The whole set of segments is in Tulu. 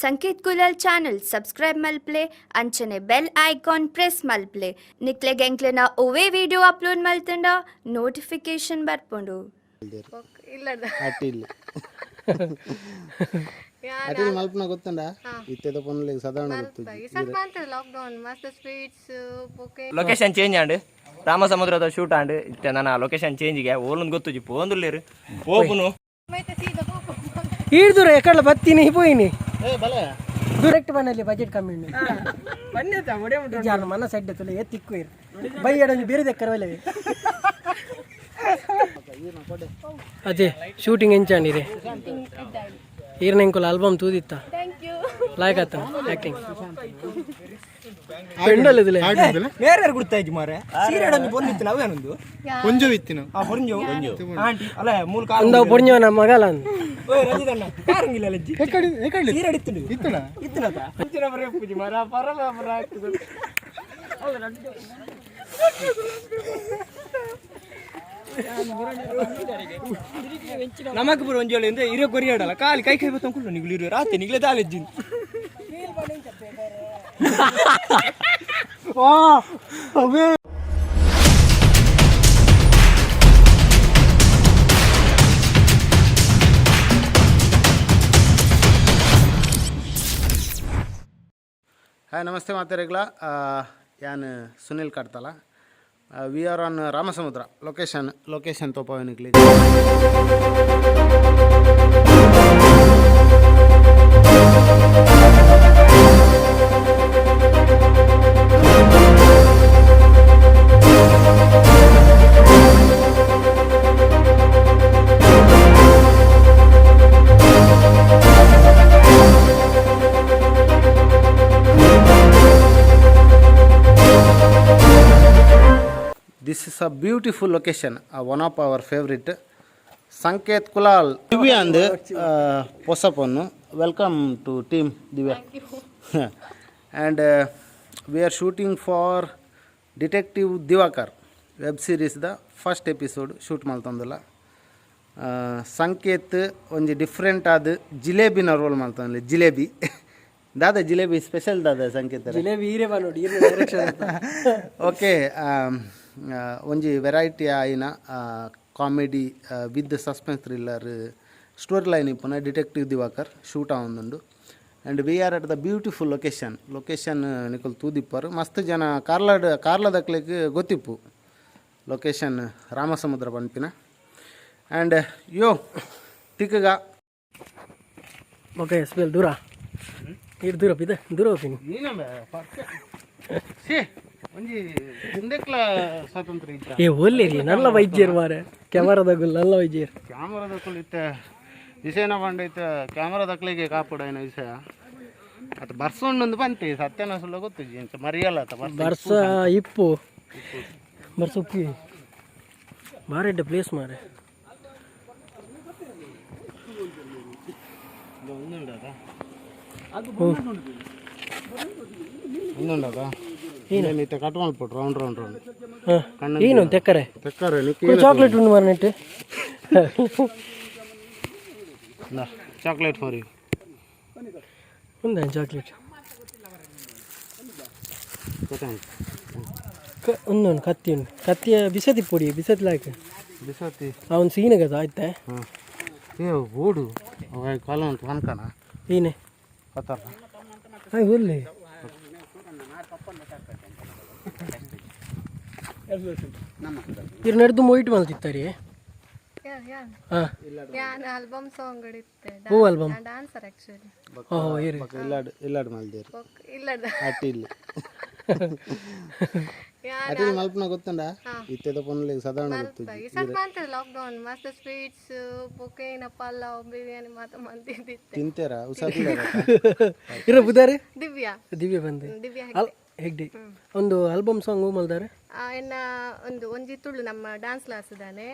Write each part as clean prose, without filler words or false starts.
ಸಂಕೇತ್ ಕುಲಾಲ್ ಚಾನಲ್ ಸಬ್ಸ್ಕ್ರೈಬ್ ಮಲ್ಪ್ಲೆ ಅಂಚನೆ ಬೆಲ್ ಐಕಾನ್ ಪ್ರೆಸ್ ಮಲ್ಪ್ಲೆ ನಿಕ್ಲೆಗ್ ಎಂಕ್ಲೆನ ಒವ್ವೇ ವಿಡಿಯೋ ಅಪ್ಲೋಡ್ ಮಲ್ತಂಡ ನೋಟಿಫಿಕೇಶನ್ ಬರ್ಪುಂಡು. ಇಲ್ಲದ. ಅಟ್ಟಿಲ್ ಅಟಿಲ್ ಮಲ್ಪನ ಗೊತ್ತುಂಡ ಇತ್ತೆದ ಪೊನ್ಲೆಗ್ ಸಾಧಾರಣ ಗೊತ್ತು. ಈ ಸ್ವಲ್ಪ ಅಂತ ಲಾಕ್ಡೌನ್ ಮಸ್ತ್ ಸ್ವೀಟ್ಸ್ ಬೊಕೆ. ಲೊಕೇಶನ್ ಚೇಂಜ್ ಆಂಡ್, ರಾಮಸಮುದ್ರದ ಶೂಟ್ ಆಂಡ್. ಇತ್ತೆ ನನ್ನ ಲೊಕೇಶನ್ ಚೇಂಜ್ಗೆ ಓಲೊಂದು ಗೊತ್ತುಜಿ, ಪೋಂದುಲ್ಲೇರು ಪೋಪುನು. ಮತ್ತೆ ಸೀದಾ ಪೋಪು. ಈಡ್ ದೂರ ಎಕ್ಕಡ್ಲ ಬತ್ತೀನಿ ಪೋಯಿನಿ. ಏ ಬಲೆ. ಡೈರೆಕ್ಟ್ ಬನ್ನಲ್ಲಿ ಬಜೆಟ್ ಕಮ್ಮಿ ಉಂಡು. ಜಾನ ಮನ ಸೆಡ್ ತುಲೆ ಏ ತಿಕ್ಕು ಇರು ಬೈ ಎಡೊಂಜಿ ಬೇರೆ ದೆಕ್ಕರ ಒಲೆ. ಅದೇ ಶೂಟಿಂಗ್ ಎಂಚಾಂಡಿರೆ ಈರ್ನ ಎಂಕುಲ ಆಲ್ಬಮ್ ತೂದಿತ್ತ ಲಾಯ್ಕ್ ಆತ ಆಕ್ಟಿಂಗ್ ಪೆಂಡಲ್ ಇದಿಲ್ಲ. ಬೇರೆ ಯಾರು ಗುರ್ತಾಯ್ತು ಮಾರೆ, ಸೀರೆ ಒಂಜಿ ಪೊನ್ನಿತ್ತು ನಾವೇನೊಂದು ಒಂಜು ಇತ್ತಿನ. ಆ ಪೊಂಜು ಆಂಟಿ ಅಲ್ಲ ಮೂಲ. ಅಂದ ಪೊರ್ഞ്ഞವನ ಮಗಲ ಅಂದ್. ಓಯ್ ರಂಜಿತಣ್ಣ, ಕಾರಂಗಿಲ್ಲ ಲಜ್ಜಿ ಸೀರೆ ಇತ್ತುಂಡು ಇತ್ತುನ ಇತ್ತುನತ ಅಂಚಿನ ಬರೆ ಪೂಜಿ ಮಾರ ಪರ ಪರ ಆಗ್ತದೆ. ನಮಕ್ ಪೂರ ಒಂಜಿ ವೇಳೆ ಇರೋ ಕೊರಿಯಾಡಲ್ಲ ಕಾಲಿ ಕೈ ಕೈ ಬತ್ತಂಕುಲ್ಲು ನಿಗುಲು ಇರು ರಾತ್ರಿ ನಿಗ್ಲೆ ದಾಲೆಜ್ಜಿನ್. ಹಾಯ್ ನಮಸ್ತೆ ಮಾತಾರಿಗಳ, ಯಾನ್ Sunil Kadtala. We are on Ramasamudra location. Location ತೋಪವೆನಿಕ್ಲಿ. This is a beautiful location, one of our favorite. Sanket Kulal Divya and Posaponnu. Welcome to team Divya. And we are shooting for Detective Divakar web series, the first episode shoot maltondula. Sanket ಒಂಜಿ ಡಿಫ್ರೆಂಟ್ ಆದ ಜಿಲೇಬಿನ ರೋಲ್ ಮಾಡ್ತಾನೆ. ಜಿಲೇಬಿ ದಾದಾ, ಜಿಲೇಬಿ ಸ್ಪೆಷಲ್ ದಾದಾ ಸಂಕೇತ್? ಜಿಲೇಬಿ ಈರೆ ಬಾ ನೋಡಿ ಈರ್ನ ಡೈರೆಕ್ಷನ್. ಓಕೆ, ಒಂಜಿ ವೆರೈಟಿ ಆಯಿನ comedy with suspense thriller story line ಇಪ್ಪುನ ಡಿಟೆಕ್ಟಿವ್ ದಿವಾಕರ್ ಶೂಟ್ ಆವೊಂದುಂಡು. And we are at the beautiful location. Location ನಿಕುಲು ತೂದಿಪ್ಪರು. ಮಸ್ತ್ ಜನ ಕಾರ್ಲಾಡ್ ಕಾರ್ಲದಕ್ಲೆಗ್ ಗೊತ್ತಿಪ್ಪು ಲೊಕೇಶನ್ ರಾಮಸಮುದ್ರ ಪನ್ಪಿನ. ಆ್ಯಂಡ್ ಯೋ ತಿಕ್ಕಗ. ಓಕೆ ಎಸ್ ದೂರ ಈರ್ ದೂರ ಪಿದ ದೂರ ಹೋಗ್ತೀನಿ. ಒಂಜಿ ಉಂದೆಕ್ಲ ಸ್ವಾತಂತ್ರ್ಯ ಇತ್ತ. ಏ ಒಲ್ಲೇರಿ ನಲ್ಲ ವೈದ್ಯರು ಮಾರೆ, ಕ್ಯಾಮರಾದಾಗುಲ್ ನಲ್ಲ ವೈದ್ಯರು. ಕ್ಯಾಮ್ರಾದಕ್ಕಲು ಇತ್ತೆ ವಿಷಯನ ಪಂಡ ಇತ್ತೆ ಕ್ಯಾಮ್ರಾದಕ್ಲೆಗೆ ಕಾಪುಡಾಯಿನ ವಿಷಯ ಅತ್ತ ಬರ್ಸೊಂಡೊಂದು ಬಂತೆ ಸತ್ಯನ ಸುಳ್ಳ ಗೊತ್ತುಜಿ ಇಂಚ ಮರಿಯಲ್ಲ ಅತ್ತ ಬರ್ಸ. ಬರ್ಸ ಇಪ್ಪು, ಬರ್ಸ ಉಪ್ಪಿ ಬಾರೆಡ್ಡ ಪ್ಲೇಸ್ ಮಾರೆ. ಒಂದುಂಡದ ಏನೇನು ಇತ್ತೆ ಕಟ್ ಮಲ್ಪೊಡು ರೌಂಡ್ ರೌಂಡ್ ರೌಂಡ್. ಹಾಂ ಏನು ತೆಕ್ಕರೆ. ತೆಕ್ಕರೆ ನಿಕ್ಕಿ. ಚಾಕ್ಲೇಟ್ ಉಂಡು ಮಾರೆ ನೆಟ್ಟು. Chocolate for you. ಉಂದ ಚಾಕ್ಲೇಟ್. ಉಂದು ಉಂಡು ಕತ್ತಿ ಉಂಡು, ಕತ್ತಿಯ ಬಿಸತಿ ಪೊಡಿ ಬಿಸತಿ ಲಾಯ್ಕ್. ಬಿಸತಿ. ಅವನು ಸೀನಗದ ಆಯ್ತಾ. ಹಾಂ ಏ ಓಡು ಕಾಲ ಉಂಟು ಅನ್ಕನ. ಏನೇ. ಕತ್ತಾರ. ಹಾಯ್ ಒಲ್ಲೆ ಇರ್ ನಡೆದು ಮೊಯ್ಟ್ ಮಲ್ತಿತ್ತಾರೆ. ಯಾರ್ ಯಾರ್? ಹಾಂ. ಯಾನ್ ಆಲ್ಬಮ್ ಸಾಂಗ್ ಇತ್ತೆ. ಓ ಆಲ್ಬಮ್. Dancer actually. ಓಹೋ ಇರು. ಇಲ್ಲಾಡ್ ಇಲ್ಲಾಡ್ ಮಲ್ದೇರು. ಇಲ್ಲದ. ಅಟ್ಟಿಲ್ ಯಾನ್ ಅಟಿಲ್ ಮಲ್ಪನ ಗೊತ್ತುಂಡ ಇತ್ತೆದ ಪೊನ್ಲೆಗ್ ಸಾಧಾರಣ ಗೊತ್ತು. ಈ ಸ್ವಲ್ಪ ಅಂತ ಲಾಕ್ಡೌನ್ ಮಸ್ತ್ ಸ್ವೀಟ್ಸ್ ಬೊಕೇನ ಪಲಾವ್ ಬಿರಿಯಾನಿ ಮಾತ ಮಂತಿದ್ದಿತ್ತೆ. ತಿಂತೇರಾ ಉಸಾತಿಲ್ಲ. ಇರ ಬುಧಾರೆ. ದಿವ್ಯಾ. ದಿವ್ಯ ಬಂದೆ. ದಿವ್ಯಾ. ಅಲ್ ಹೆಗ್ಡೆ ಒಂದು ಆಲ್ಬಮ್ ಸಾಂಗ್ ಮಲ್ದಾರೆ. ಎನ್ನ ಒಂದು ಒಂಜಿ ತುಳು ನಮ್ಮ ಡಾನ್ಸ್ ಕ್ಲಾಸ್ ಇದ್ದಾನೆ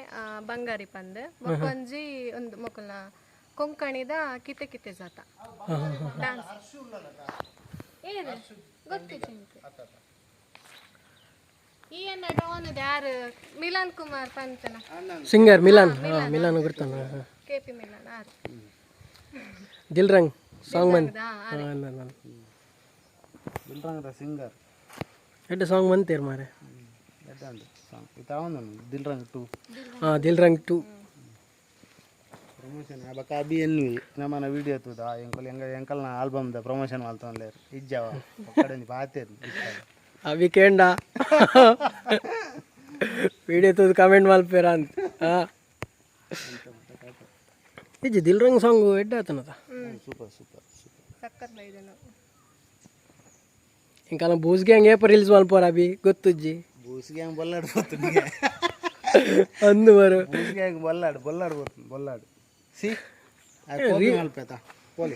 ಬಂಗಾರಿ ಪಂದ್, ಬೊಕ್ಕೊಂಜಿ ಒಂದು ಮೊಕಲ್ನ ಕೊಂಕಣಿದ ಕಿತೆ ಕಿತೆ ಜಾತ ಡಾನ್ಸ್ ಏರು ಗೊತ್ತಿತ್ತು. ಈ ಎನ್ನ ಡಾನ್ ಯಾರು ಮಿಲನ್ ಕುಮಾರ್ ಪಂತನ. ಸಿಂಗರ್ ಮಿಲಾನ್, ಹಾಂ ಮಿಲಾನ್ ಗುರ್ತಾನ. ಕೆ ಪಿ ಮಿಲನ್ ಆರು. ದಿಲ್ ರಂಗ್ ಸಾಂಗ್ ಮನ್ ದಿಲ್ ರಂಗದ ಸಿಂಗರ್. ಎಡ್ಡೆ ಸಾಂಗ್ ಮಂತೇರು ಮಾರೆ. ಎಡ್ಡೆ ಉಂಡು ಸಾಂಗ್. ಇತ್ತಾವೊಂದು ದಿಲ್ ರಂಗ್ 2. ಹಾಂ, ದಿಲ್ ರಂಗ್ 2. ಪ್ರಮೋಷನ್ ಬೊಕ ಅಬಿ ಎನ್ವಿ ನಮ್ಮನ ವಿಡಿಯೋ ತೂದ ಎಂಕುಲು ಎಂಗ ಎಂಕಲ್ನ ಆಲ್ಬಮ್ದ ಪ್ರಮೋಷನ್ ಮಲ್ತೊಂದ್ಲೇರ್ ಇಜ್ಜವ ಒಕ್ಕಡೆ ಒಂಜಿ ಪಾತೆರ್. ಅವಿ ಕೇಂಡ ವಿಡಿಯೋ ತೂದು ಕಮೆಂಟ್ ಮಲ್ಪೇರ ಅಂತ. ಹಾಂ, ಇಜ್ಜಿ, ದಿಲ್ ರಂಗ್ ಸಾಂಗ್ ಎಡ್ಡೆ ಆತನದ. Super super super. ಸಕ್ಕತ್ ಬೈದನು. ಇಂಕಾಲ ಬೂಸ್ ಗ್ಯಾಂಗ್ ಏಪ ರಿಲೀಸ್ ಮಲ್ಪೋರ ಅಭಿ, ಗೊತ್ತುಜ್ಜಿ. ಬೂಸ್ ಗ್ಯಾಂಗ್ ಬೊಲ್ಲಾಡ್ ಪೋತುಂಡು. ಅಂದು ಬರು. ಬೂಸ್ ಗ್ಯಾಂಗ್ ಬೊಲ್ಲಾಡ್ ಬೊಲ್ಲಾಡ್ ಪೋತುಂಡು ಬೊಲ್ಲಾಡ್ ಸಿ ಮಲ್ಪೇತ ಪೋಲಿ.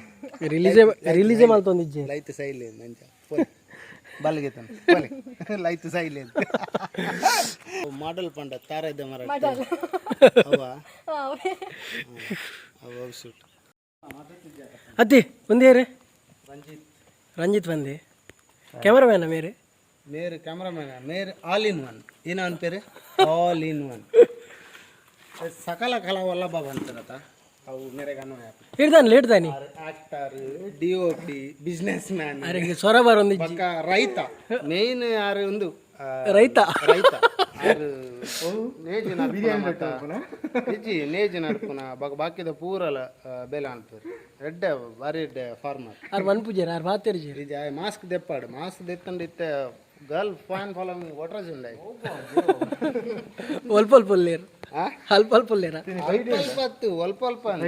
ರಿಲೀಸೇ ರಿಲೀಸೇ ಮಲ್ತೊಂದಿಜ್ಜಿ. ಲೈತ್ ಸೈಲೇನ್ ಅಂಚ ಪೋಲಿ ಬಲ್ಗೆತನ ಪೋಲಿ ಲೈತ್ ಸೈಲೇನ್ ಮಾಡಲ್ ಪಂಡ ತಾರೈದ ಮರ ಅವ ಅವ ಶೂಟ್. ಅತ್ತಿ ಒಂದೇರು. ರಂಜಿತ್. ರಂಜಿತ್ ಬಂದೆ ಕ್ಯಾಮರಾಮ್ಯಾನ ಮೇರೆ. ಮೇರ್ ಕ್ಯಾಮ್ರಾಮ್ಯಾನ್ ಮೇರ್ ಆಲ್ ಇನ್ ಒನ್. ಏನ ಅವನ ಪೇರು ಆಲ್ ಇನ್ ಒನ್, ಸಕಲ ಕಲಾ ವಲ್ಲಭ ಬಂತನತ ಅವು ಮೇರೆಗೆ ಅನ್ವಯ. ಹಿಡ್ದಾನೆ ಲೇಟ್ ದಾನಿ. Actor, DOP, business man. ಅರೆ ಸ್ವರ ಬರೊಂದಿಜ್ಜಿ. ಪಕ್ಕ ರೈತ ಮೇನ್ ಯಾರು ಒಂದು ರೈತ. ರೈತ ಆರು ನೇಜಿ ನಡ್ಪುನ ಮಾತ. ಇಜ್ಜಿ, ನೇಜಿ ನಡ್ಪುನ ಬೊಕ ಬಾಕಿದ ಪೂರಲ ಬೇಲೆ ಅನ್ಪೇರು. ಎಡ್ಡೆ ಬಾರಿ ಎಡ್ಡೆ ಫಾರ್ಮರ್. ಆರ್ ಮನ್ ಪೂಜಾರಿ ಆರ್ ಬಾತೇರು. ಇಜ್ಜಿ, ಮಾಸ್ಕ್ ದೆಪ್ಪಾಡು. ಮಾಸ್ಕ್ ದೆತ್ತಂಡ ಇತ್ತೆ ಗರ್ಲ್ ಫ್ಯಾನ್ ಫಾಲೋವಿಂಗ್ ಒಟ್ರಾಜ್ ಉಂಡಾಯ್. ಒಲ್ಪ ಅಲ್ಪ ಉಲ್ಲೇರು. ಆ? ಅಲ್ಪ ಅಲ್ಪ ಉಲ್ಲೇರ. ಅಲ್ಪ ಅಲ್ಪ ಅತ್ತು, ಅಲ್ಪ ಅಲ್ಪ ಅಂದ್.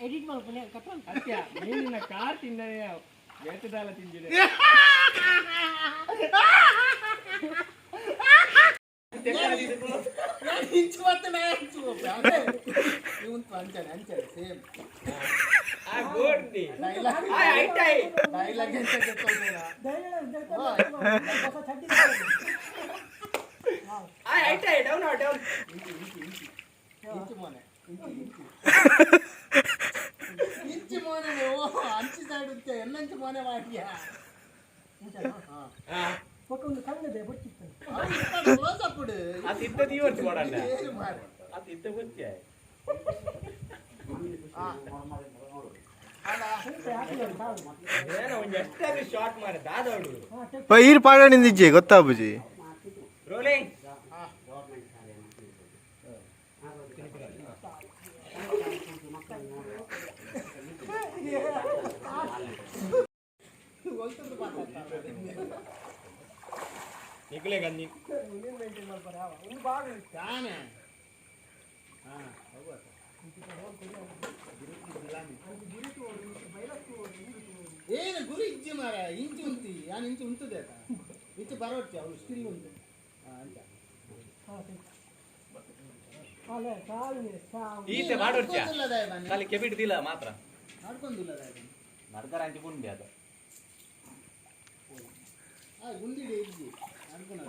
ಎಡಿಟ್ ಮಲ್ಪನೆ ಕಟ್. ಮೀನಿನ ಕಾರ್ ತಿಂದನೆ ಏತದಾಲ ತಿಂದಿದೆ. ಇಂಚು ಮತ್ತೆ ನಾ ಇಂಚು ಹೋಗ್ತೆ. ಅದೇ. ಇವಂತು ಅಂಚನೆ ಅಂಚನೆ ಸೇಮ್. ಡೈಲಾಗ್ ಎಂತ ಗೊತ್ತುಂಟಾ? ಇಂಚು ಮೋನೆ ಇಂಚು ಇಂಚು ಇಂಚು ಮೋನೆ ಓ ಅಂಚು ಸೈಡ್ ಉಂಟೆ ಎನ್ನಂಚು ಮೋನೆ ಮಾಡಿಯಾ. ಒಂದು ಸಣ್ಣದೆ ಬೊಚ್ಚಿತ್ತು. Close up. ಅದು ಇದ್ದ ದೀವರ್ತಿ ಮಾಡಣ್ಣ. ಏನು ಮಾರ್ರೆ. ಅದು ಇದ್ದ ಗೊತ್ತೇ. ಏನೋ ಒಂಜಿ ಅಷ್ಟಾದ್ರೂ ಶಾರ್ಟ್ ಮಾರ ದಾದವಡು. ಈರ್ ಪಾಡಣಿಂದಿಜ್ಜೆ ಗೊತ್ತಾಬುಜಿ. ರೋಲಿಂಗ್. ನಿಕಲೆ ಗಂಜಿ. ತಾನೆ ಹಾ ಹೋಗುವ. ಏನು ಗುರಿ ಇಜ್ಜಿ ಮಾರ. ಇಂಚು ಉಂತಿ ಯಾನ್ ಇಂಚು ಉಂತದೆ ಆತ. ಇಂಚು ಬರೋಟ್ಟಿ ಅವಳು ಸ್ಟಿಲ್ ಉಂಟು ಅಂತ. ಈತೆ ಮಾಡೋರ್ಚ. ನಡ್ಕೊಂದಿಲ್ಲದ ಬನ್ನಿ. ಖಾಲಿ ಕೆಬಿಟ್ ದಿಲ್ಲ ಮಾತ್ರ. ನಡ್ಕೊಂದಿಲ್ಲದ ಬನ್ನಿ. ನಡ್ಕರ ಅಂಚಿ ಪುಂಡಿ ಅದು. ಆ ಗುಂಡಿಡೆ ಇಜ್ಜಿ ನಡ್ಕೊಣ.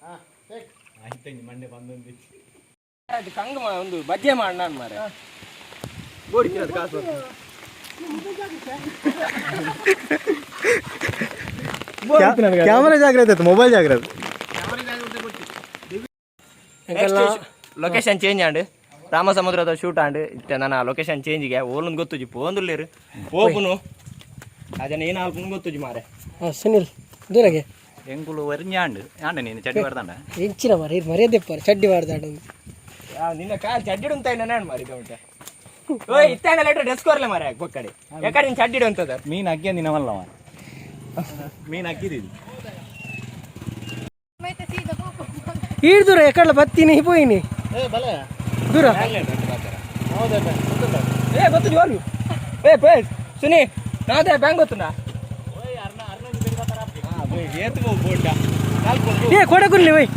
ಹಾ ಟೇಕ್. ಆಯ್ತು, ಮಂಡೆ ಬಂದೊಂದು ಅದು ಕಂಗ ಒಂದು ಬಜ್ಜೆ ಮಾಡ ನಾನು ಮಾರೆ ಗೋಡಿಕ್ಕಿರೋದು ಕಾಸು. ಕ್ಯಾಮರಾ ಜಾಗ್ರತೆ ಆಯ್ತು, ಮೊಬೈಲ್ ಜಾಗ್ರತೆ. ಲೊಕೇಶನ್ ಚೇಂಜ್ ಆಂಡ್ ರಾಮಸಮುದ್ರದ ಶೂಟ್ ಆಂಡ್ ಇತ್ತೆ ನನ್ನ ಲೊಕೇಶನ್ ಚೇಂಜ್ಗೆ ಓಲೊಂದು ಗೊತ್ತುಜಿ ಪೋಂದುಲ್ಲೇರು ಪೋಪುನು ಅದನ್ನ ಏನು ಆಲ್ಪುನು ಗೊತ್ತುಜಿ ಮಾರೆ. ಹಾಂ ಸುನಿಲ್ ದೂರಗೆ. ಎಂಕುಲು ಒರಿഞ്ഞಾಂಡ್ ಆಂಡ ನೀನು ಚಡ್ಡಿ ಬರ್ದಾಂಡ. ಎಂಚಿನ ಮರ ಇದು ಮರ್ಯಾದೆ ಪರ ಚಡ್ಡಿ ಮಾಡ್ದಾಡ. ನಿನ್ನ ಕಾಲು ಚಡ್ಡಿಡು ಅಂತ ನಾನು ಮಾರಿ ಉಂಟ ಓಯ್ ಇತ್ತಾಂಡ ಲೆಟರ್ ಡ್ರೆಸ್ ಕೊರ್ಲೆ ಮಾರೆ ಬೊಕ್ಕಡೆ ಯಾಕಡೆ ನೀನು ಚಡ್ಡಿಡು ಅಂತದ. ಮೀನು ಅಕ್ಕಿ ನಿನ್ನ ಮಲ್ಲ ಮೀನು ಅಕ್ಕಿದಿದ್ದು. ಮತ್ತೆ ಸೀದಾ ಪೋಪು. ಈಡ್ ದೂರ ಎಕ್ಕಡ್ಲ ಬತ್ತೀನಿ ಪೋಯಿನಿ. ಏ ಬಲೆ. ದೂರ. ಹೌದಾ? ಏ ಗೊತ್ತುಜಿ ಓಲು. ಏ ಪೇ ಸುನಿ ನಾದೇ ಬ್ಯಾಂಕ್ ಗೊತ್ತುಂಡ. ಏ ಕೊಡಗುರ್ಲಿ ಒಯ್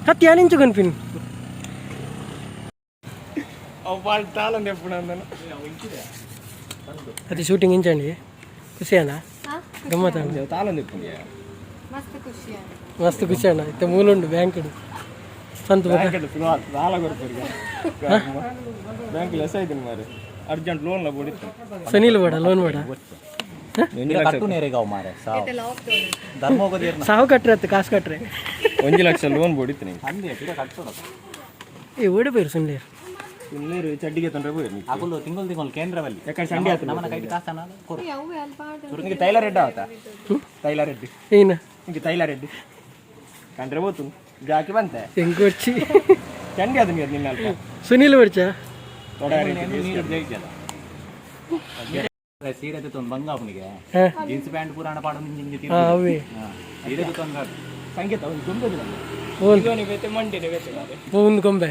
ಹತ್ತಿ ಯಾನಿಂಚು ಕನ್ಪಿನ್. ಅದು ಶೂಟಿಂಗ್ ಇಂಚಂಡಿ ಖುಷಿ ಅಣ್ಣ, ಗಮ್ಮತ್ತ? ಮಸ್ತ್ ಖುಷಿ. ಮಸ್ತ್ ಖುಷಿ ಅಣ್ಣ. ಇತ್ತೆ ಮೂಲುಂಡು ಬ್ಯಾಂಕ್ ಸಂತ ಬೊಕ. ಬ್ಯಾಂಕ್ ಲೆಸ್ ಆಯ್ತು ಮಾರೆ, ಅರ್ಜೆಂಟ್ ಲೋನ್ ಲ ಬೋಡಿತ್ತು. ಸುನೀಲ್ ಬೇಡ, ಲೋನ್ ಬೇಡ. ಸಾವು ಕಟ್ರೆ ಅತ್ತು, ಕಾಸು ಕಟ್ರೆ. 1 ಲಕ್ಷ ಲೋನ್ ಬೋಡಿತ್ತು ನಿಂಗೆ. ಏ ಓಡಿ ಪೋಯಿರು ಸುನೀಲ್. ಸುಮ್ಮನೆ ಚಡ್ಡಿಗೆ ತೊಂದರೆ ಬೋಯ್ರು. ಅಗುಲು ತಿಂಗಳು ತಿಂಗಳು ಕೇಂದ್ರವಲ್ಲಿ. ಯಾಕಂದ್ರೆ ಸಂಡಿ ಆಯ್ತು. ನಮ್ಮನ ಕೈಟ್ ಕಾಸನ ಕೊರು. ನಿಂಗೆ ತೈಲ ರೆಡ್ಡಿ ಆವತಾ? ತೈಲ ರೆಡ್ಡಿ. ಏನ? ನಿಂಗೆ ತೈಲ ರೆಡ್ಡಿ ಕಂಡ್ರೆ ಬೋತು ಜಾಕಿ ಬಂತೆ. ಎಂಕೊಚ್ಚಿ. ಚಂಡಿ ಅದು ನೀರು ನಿನ್ನ ಅಲ್ಪ. ಸುನೀಲ್ ಬರ್ಚ. ಸೀರೆ ತೊಂದು ಬಂಗ ಅವನಿಗೆ. ಹಾ. ಜೀನ್ಸ್ ಪ್ಯಾಂಟ್ ಪುರಾಣ ಪಾಡು ನಿಂಗೆ. ಹಾ, ಅವೇ. ಸೀರೆ ತೊಂದು. ಸಂಗೀತ ಒಂದು ಗೊಂಬೆದಿಲ್ಲ. ಓಲ್? ಬೇತೆ ಮಂಡಿನೆ ಬೇತೆ ಮಾರೆ. ಒಂದು ಗೊಂಬೆ.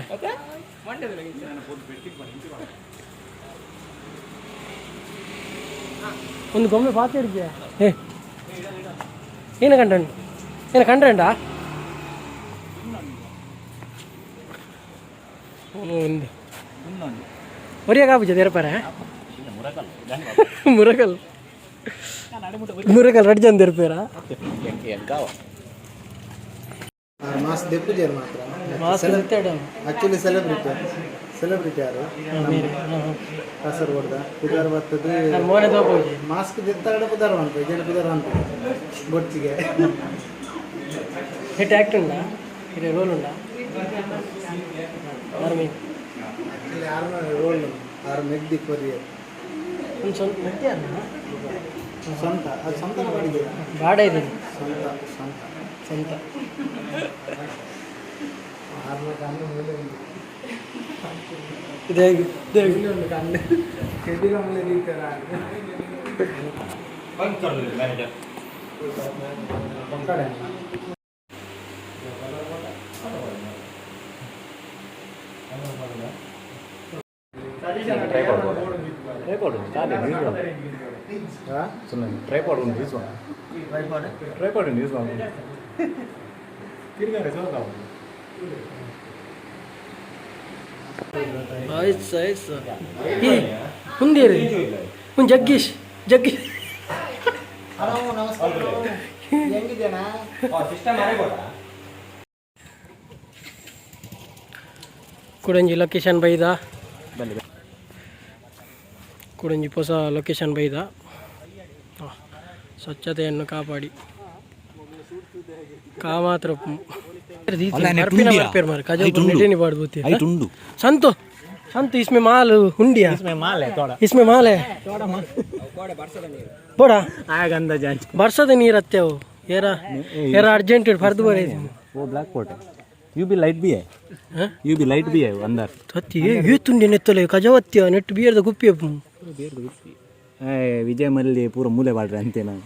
ಮಂಡ್ಯದ. ಒಂದು ಗೊಂಬೆ ಪಾತೆ ಹಿಡಿದ್ಯಾ? ಏ ಏನ ಕಂಡ್ರಂಡ್, ಏನ ಕಂಡ್ರಂಡ? ಒಂದು ಒರಿಯಾಗ ಆಪುಜ ತೆರಪಾರ. ಮುರಗಲ್ ಮುರಗಲ್ ರಡ್ಡು ಜನ ತೆರಪೇರ. ಮಾಸ್ ದೆಪ್ಪುಜೇರು ಮಾತ್ರ. ಮಾಸ್. ಆಕ್ಚುಲಿ ಸೆಲೆಬ್ರಿಟಿ, ಸೆಲೆಬ್ರಿಟಿ ಯಾರು ಕಾಸರಗೋಡ್ದ ಪುದಾರ್ ಬರ್ತದೆ. ಮೋನೆ ತೋಪೋಜಿ. ಮಾಸ್ಕ್ ದಿತ್ತಾಡ ಪುದಾರ್ ಅನ್ಪ ಜನ ಪುದಾರ್ ಅನ್ಪ ಬೊಟ್ಟಿಗೆ. ಹಿಟ್ ಆ್ಯಕ್ಟ್ ಉಂಡಾ? ಇದೆ ರೋಲ್ ಉಂಡಾ? ಆರ್ಮಿ. ಆಕ್ಚುಲಿ ಆರ್ನ ರೋಲ್ ಆರು ಮೆಗ್ದಿ ಕೊರಿಯರ್. ಒಂದು ಸ್ವಂತ ಮೆತ್ತೆ ಅಲ್ಲ. ಸ್ವಂತ, ಅದು ಸ್ವಂತ ಮಾಡಿದ್ದೀರಾ? ಬಾಡ ಇದ್ದೀನಿ. ಸ್ವಂತ ಸ್ವಂತ. ಸ್ವಂತ. ಆರ್ನ ಕಣ್ಣು ಮೇಲೆ ಉಂಟು. ಇದೇ ಇದೇ. ಇಲ್ಲಿ ಒಂದು ಕಣ್ಣು ಕೆಬಿನ ಮೇಲೆ ದೀತಾರ. ಮ್ಯಾನೇಜರ್. ಪಕ್ಕಡೆ. ಟ್ರೈಪಾಡ್ ಚಾಲೆ ಯೂಸ್. ಹಾ? ಸುಮ್ಮನೆ ಟ್ರೈಪಾಡ್ ಒಂದು ಯೂಸ್. ಟ್ರೈಪಾಡ್ ಒಂದು ಯೂಸ್. ತಿರ್ಗಾರೆ ಸೋತ. ಆಯ್ತು ಆಯ್ತು. ಈ ಮುಂದೇರಿ ಒಂದು ಜಗ್ಗೀಶ್ ಜಗ್ಗೀಶ್. ಹಲೋ, ನಮಸ್ಕಾರ, ಹೆಂಗಿದ್ದೇನಾ? ಸಿಸ್ಟಮ್ ಅರೆ. ಕುಡಂಜಿ ಲೊಕೇಶನ್ ಬೈದ, ಕುಡಂಜಿ ಹೊಸ ಲೊಕೇಶನ್ ಬೈದ. ಸ್ವಚ್ಛತೆಯನ್ನು ಕಾಪಾಡಿ ಕಾಮಾತ್ರ. ಉಂಡು. संतो संतो, इसमें माल हुंडिया. इसमें माल है थोड़ा. इसमें माल है बोड़ा. ಆಗಂದ ಜಾಂಚ್. ಬರ್ಸದ ನೀರು ಅತ್ತೆವು ಏರ ಏರ ಅರ್ಜೆಂಟ್ ಫರ್ದು ಬರ. वो ब्लैक कोट है, you भी लाइट भी है. हाँ? You भी लाइट भी है अंदर. ಅತ್ತಿ ಏ ತುಂಡಿ ನೆತ್ತಲೆ ಕಜವತ್ಯ ನೆಟ್ಟು ಬಿಯರ್ದ ಗುಪ್ಪಿ. ವಿಜಯ ಮಲ್ಲಿ ಪೂರ ಮೂಲೆ ಪಾಡ್ರೆ ಅಂತೆ ನಾನು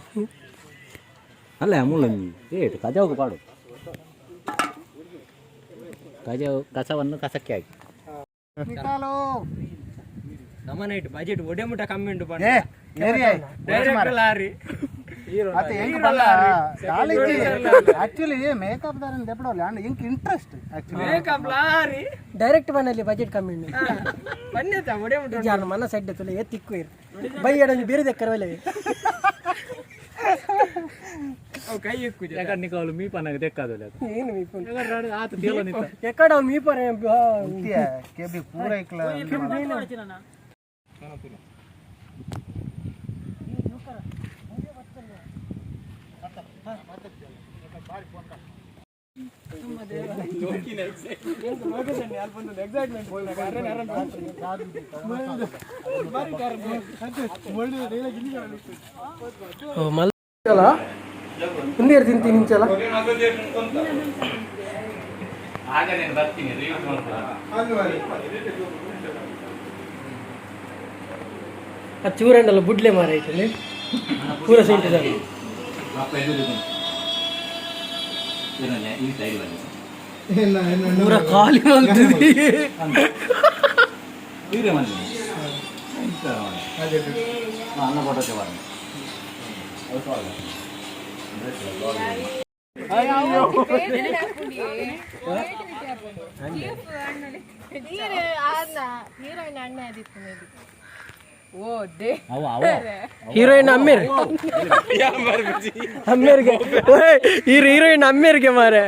ಅಲ್ಲ ಮೂಲೆ ಏಟು ಕಜಾವು ಪಾಡು, ಕಜಾವು ಕಸವನ್ನು ಕಸಕ್ಕೆ ಹಾಕಿ. ನಮ್ಮ ನೈಟ್ ಬಜೆಟ್ ಒಡೆ ಮುಟ್ಟ ಕಮ್ಮಿ ಉಂಟು. ಏ ಡೈರೆಕ್ಟ್ ಲಾರಿ. ಅತ್ತೆ ಹೆಂಗ್ ಬಲ್ಲ ಕಾಲೇಜ್. ಆಕ್ಚುಲಿ ಮೇಕಪ್ ದಾರನ್ ದೆಪ್ಪಡೋಲ್ಲ ಅಂಡ್ ಇಂಕ್ interest actually. Makeup lorry. Direct ಮನೇಲಿ ಬಜೆಟ್ ಕಮ್ಮಿ ಉಂಟು. ಬನ್ನಿ ಒಡೆ ಮುಟ್ಟ. ಜಾನ ಮನ ಸೆಡ್ ತುಲೆ ಏ ತಿಕ್ಕು ಇರು ಬೈ ಎಡೊಂಜಿ ಬೇರೆ ದೆಕ್ಕರ ಒಲೆ. ಅವು ಕೈ ಇಕ್ಕು. ಯಾಕಂದ್ರೆ ನಿಕವಲು ಮೀ ಪನ್ನಾಗ ತೆಕ್ಕಾದಲ್ಲ. ಏನು ಮೀಪು? ಆತ ತೇಲೋ ನಿತ್ತ. ಎಕ್ಕಡ ಅವ್ನು ಮೀಪರೆ. ಕೆಬಿ ಪೂರ ಇಕ್ಲ. ಓ ಮಲ್ ಅಲ್ಲ ಮುಂದೆ ತಿಂತೀನಿ ನಿಂಚಲ್ಲ. ಆಗ ನಾನು ಬರ್ತೀನಿ ರಿವ್ಯೂ ಮಾಡ್ತೀನಿ. ಅದು ಚೂರಂಡಲ್ಲ ಬುಡ್ಲೆ ಮಾರ ಐತಲ್ಲಿ ಪೂರ ಸೆಂಟಿದ್ದಾರೆ. ಅಪ್ಪ ಎದುರು ಈ ಸೈಡ್ ಬನ್ನಿ. ಪೂರ ಖಾಲಿ ಮಾಡ್ತದೆ. ಇವರೇ ಬನ್ನಿ. ಅನ್ನ ಫೋಟೋ ಬಾರ. ಹೀರೋಯಿನ್ ಅಣ್ಣ ಆದಿತ್ತು ಮೇಬಿ. ಅವ ಅವ. ಹೀರೋಯಿನ್ ಅಮ್ಮೇರ್ ಅಮ್ಮೇರ್ಗೆ. ಓಯ್, ಈ ಹೀರೋಯಿನ್ ಅಮ್ಮೇರ್ಗೆ ಮಾರೆ.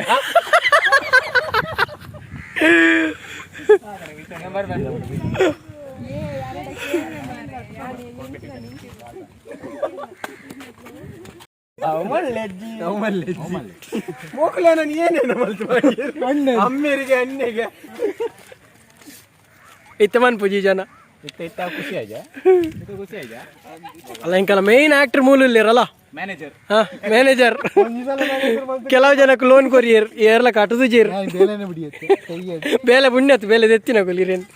ಅಮ್ಮೇರಿಗೆ ಅಣ್ಣೆಗೆ. ಇತ್ತಮನ್ ಪೂಜಿ ಜನ. ಇತ್ತ ಇತ್ತ ಖುಷಿ ಆಯ್ತಾ? ಖುಷಿ ಆಯ್ತಾ? ಅಲ್ಲ, ಇಂಕಲ್ಲ ಮೇನ್ ಆಕ್ಟರ್ ಮೂಲ ಇಲ್ಲಿರಲ್ಲ. ಮ್ಯಾನೇಜರ್. ಹಾ, ಮ್ಯಾನೇಜರ್. ಕೆಲವು ಜನಕ್ಕೆ ಲೋನ್ ಕೊರಿಯರ್ ಏರ್ಲ ಕಟ್ಟದು ಜೀರ್. ಬೇಲೆ ಪುಣ್ಯತ್ ಬೇಲೆ ದೆತ್ತಿನ ಕೊಲಿರೇನು.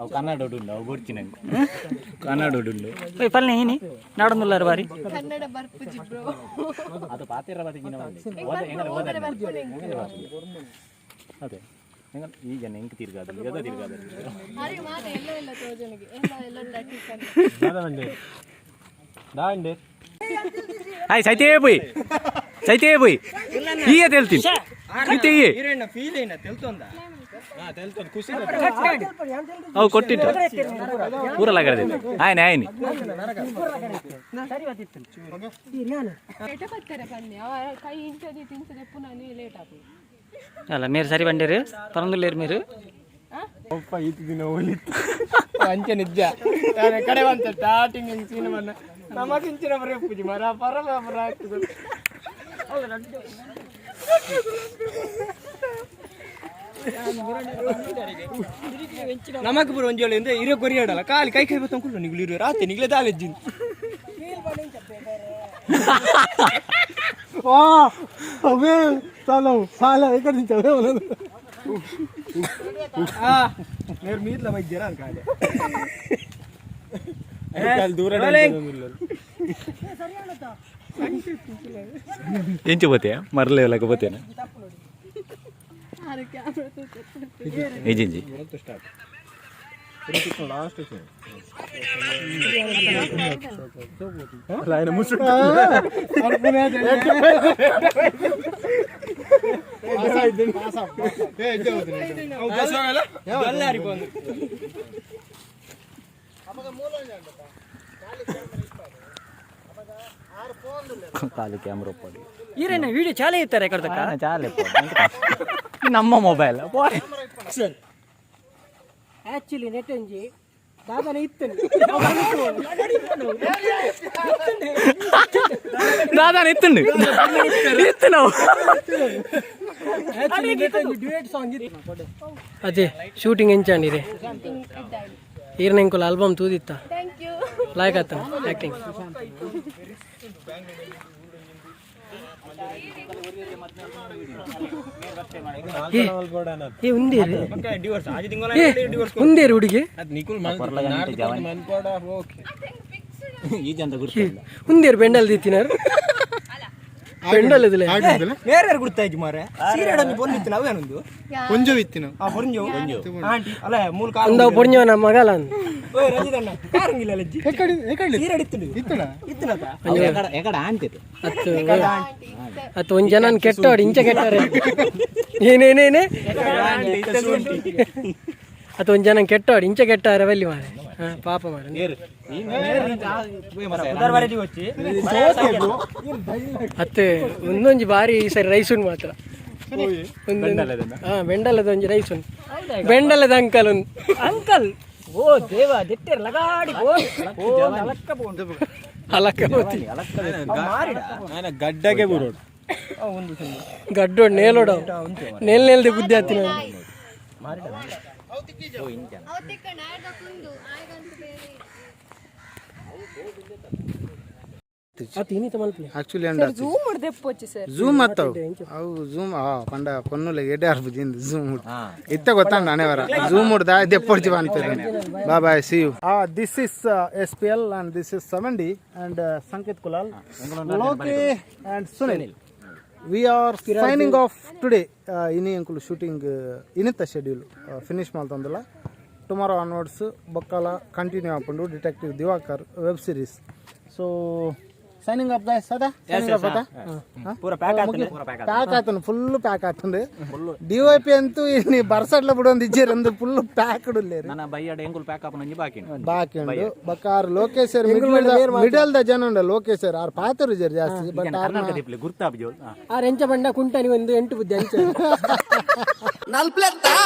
ಅವು ಕನ್ನಡ ಉಂಡು, ಅವು ಗೊಡ್ಚಿ ನಂಗೆ ಕನ್ನಡ ಉಂಡು. ಪಲ್ಲೆ ಏನಿ ನಾಡೊಂದುಲ್ಲಾರ ಬಾರಿ. ಕನ್ನಡ ಬರ್ಪುಜಿ ಬ್ರೋ. ಅದು ಪಾತಿರ ಬದಿಗಿನ. ಅದೇ ಈಗ ನೆಂಕ್ ತಿರ್ಗಾದ ಈಗ ತಿರ್ಗಾದ. ಅರೆ ಮಾತ ಎಲ್ಲ ಎಲ್ಲ ತೋಜನಿಗೆ ಎಲ್ಲ ಎಲ್ಲ ಡಾಟಿ. ಆಯ್ ಸೈತೇ ಪೋಯ್, ಸೈತೇ ಪೋಯ್. ಈಗ ತೆಲ್ತೀನಿ ಇತ್ತೆ ಈ. ಫೀಲ್ ಏನ ತೆಲ್ತೊಂದ? ಅವು ಕೊಟ್ಟಿಟ್ಟು ಪೂರ ಲಗಡದೆ ಆಯ್ನೆ ಆಯ್ನಿ. ಕೈ ಇಂಚದಿ ತಿನ್ಸದೆ ಪುನಃ ಲೇಟ್ ಆಪುಂಡು. ಅಲ್ಲ, మీరు ಸರಿ ಬಂಡೇರು ಪರಂದುಲ್ಲೇರು మీరు. ಅಂಚೆ ನಿಜ ಕಡೆ ಬಂತ ಸ್ಟಾರ್ಟಿಂಗ್ ಸೀನ್ ಬನ್ನ ನಮಗಿಂಚಿನ ಬರೀ ಪೂಜೆ ಮರ ಪರ ಪರ ಆಗ್ತದೆ. ನಮಕ್ ಪೂರ ಒಂಜಿ ಅಂದ್ರೆ ಇರೋ ಕೊರಿಯಾಡಲ್ಲ ಕಾಲಿ ಕೈ ಕೈ ಬತ್ತಂಕುಲ್ಲು ನಿಗ್ಲು ಇರೋ ರಾತ್ರಿ ನಿಗ್ಲೆ ದಾಲೆಜ್ಜಿನ್. ಅವೇ ಸಾಲ ಸಾಲ ಎక్కడ నుంచి అవే ఉన్నది. మీరు మీట్ల మధ్య కాలే. దూరం. ಎಂಚು పోతే మరలే లేకపోతేనా? ಇಜ್ಜಿಂಜಿ. ఆయన ముసుగు. ಖಾಲಿ ಕ್ಯಾಮ್ರಾ ಒಪ್ಪಡಿ. ಈರೇನ ವಿಡಿಯೋ ಚಾಲೆ ಇರ್ತಾರೆ ಕಡ್ದಕ್ಕ. ಚಾಲೆ ನಮ್ಮ mobile. Actually net ಒಂಜಿ ದಾದಾನೆ ಇತ್ತನೆ. ದಾದಾನ ಎತ್ತುಂಡು ಎತ್ತು ನಾವು. ಡ್ಯೂಯೆಟ್ ಸಾಂಗ್ ಇತ್ತು. ಅದೇ ಶೂಟಿಂಗ್ ಎಂಚಾಂಡಿರೆ ಈರ್ನ ಇಂಕುಲ ಆಲ್ಬಮ್ ತೂದಿತ್ತ. Thank you. ಲಾಯ್ಕ್ ಆತನ ಆಕ್ಟಿಂಗ್. ಏ ಉಂದೇರು, ಏ ಉಂದೇರು ಹುಡುಗಿ. ಈ ಜನ ಗುರ್ತಿಲ್ಲ. ಉಂದೇರು ಬೆಂಡಲ್ ದೀತಿನಾರು ಬೆಂಡಲ್ ಇದಿಲ್ಲ. ಬೇರೆ ಯಾರು ಗುರ್ತಾಯ್ತು ಮಾರೆ? ಸೀರೆ ಒಂಜಿ ಬೊಲ್ಲಿತ್ತು ನಾವೇನೊಂದು. కొంచెం ಇತ್ತಿನ. ಆ ಪೊರಿಂಜು ಆಂಟಿ ಅಲ್ಲ ಮೂಲ ಕಾಲು. ಅಂದ ಪೊರ್ഞ്ഞವ ನಮ್ಮ ಮಗಲ ಅಂದ್. ಓಯ್ ರಂಜಿತಣ್ಣ, ಕಾರಂಗಿಲ್ಲ ಲಜ್ಜಿ. ಎಕ್ಕಡಿ ಎಕ್ಕಡಿ? ಸೀರೆ ಇತ್ತುಂಡು. ಇತ್ತಡ. ಇತ್ತನತ. ಎಕಡ ಎಕಡ ಆಂತಿತ್ತು. ಅತ್ತು ಅತ್ತು ಒಂದ್ ಜನ ಕೆಟ್ಟವ್ರು ಇಂಚ ಕೆಟ್ಟವ್ರೆ ಏನೇನೇನೆ. ಅತ್ತು ಒಂದ್ ಜನ ಕೆಟ್ಟವ್ರು ಇಂಚ ಕೆಟ್ಟವ್ರೆ ಬಲ್ಲಿ ಮಾರೆ. ಹಾ, ಪಾಪ ಮಾರೆ. ಅತ್ತೆ ಒಂದೊಂಜಿ ಬಾರಿ ಈ ಸರಿ ರೈಸ್ ಉಂಡು ಮಾತ್ರ. ಹಾ, ಬೆಂಡಲದ ಒಂಜಿ ರೈಸ್ ಉಂಡು. ಬೆಂಡಲದ ಅಂಕಲ್ ಒಂದು. ಅಂಕಲ್ ಓ ದೇವ ದೆಟ್ಟೆರ್ ಲಗಾಡಿ ಓ ಅಲಕ್ಕ ಪೋಂಡು. ಅಲಕ್ಕ ಹೋತಿ. ಗಡ್ಡಗೆ ಬರೋಡು. ಗಡ್ಡೋಡ್ ನೇಲೋಡ ನೇಲ್ ನೇಲ್ದೆ ಬುದ್ಧಿ ಆತಿನ. ಅತ್ತು ಇನ್ನಿತ ಮಲ್ಪಲೆ. Actually and zoom ದೆಪ್ಪೊಚ್ಚಿ sir. Zoom ಅತ್ತವು ಅವು ಝೂಮ್. ಆ ಪಂಡ ಪೊನ್ನುಲೆ ಎಡೆ ಆರ್ಪುಜಿ ಝೂಮ್ ಇತ್ತ ಗೊತ್ತಾಂಡ ಅಣೆವರ zoom ಉಡ್ದ ದೆಪ್ಪೊಡ್ಚಿ ಅನ್ಪೇರು. Bye bye, see you. This is SPL and this is 70 and Sanket Kulal, Loki and Sunil. We are signing off today. ಇನಿ ಅಂಕುಲು ಶೂಟಿಂಗ್ ಇನಿತ ಶೆಡ್ಯೂಲ್ ಫಿನಿಶ್ ಮಲ್ತೊಂದುಲ್ಲ. ಟುಮಾರೋ ಆನ್ವರ್ಡ್ಸ್ ಬೊಕ್ಕಲ ಕಂಟಿನ್ಯೂ ಆಪುಂಡು detective Diwakar web series. So signing off guys. ಸದಾ ಸೈನಿಂಗ್ ಆಫ್ ಅತಾ. ಪೂರ ಪ್ಯಾಕ್ ಆತನೆ, ಪೂರ ಪ್ಯಾಕ್. ಪ್ಯಾಕ್ ಆತನು, ಫುಲ್ ಪ್ಯಾಕ್ ಆತಂದು. ಡಿವೈಪಿ ಅಂತೂ ಇನ್ನು ಬರ್ಸಡ್ಲ ಬಿಡೊಂದು ಇಜ್ಜೇರ್ ಅಂದು ಫುಲ್ ಪ್ಯಾಕ್ಡ್ ಉಲ್ಲೇರು. ನನ್ನ ಬೈಯಡ ಎಂಗುಲ್ ಪ್ಯಾಕ್ ಆಪುನ ಒಂಜಿ ಬಾಕಿ ಉಂಡು. ಬಾಕಿ ಉಂಡು. ಬೊಕ್ಕ ಆರ್ ಲೋಕೇಶ್ ಮಿಡಲ್ ದ ಜನ ಉಂಡು. ಲೋಕೇಶ್ ಆರ್ ಪಾತೆರು ಜರ್ ಜಾಸ್ತಿ, ಬಟ್ ಕರ್ನಾಟಕ ದಿಪ್ಲೆ ಗುರ್ತಾಪಿ. ಆರ್ ಎಂಚ ಬಂಡ ಕುಂಟನಿ ಒಂದು ಎಂಟು ಬುದ್ಧಿ ಅಂಚ. ನಲ್ಪ್ಲೆತ್ತಾ.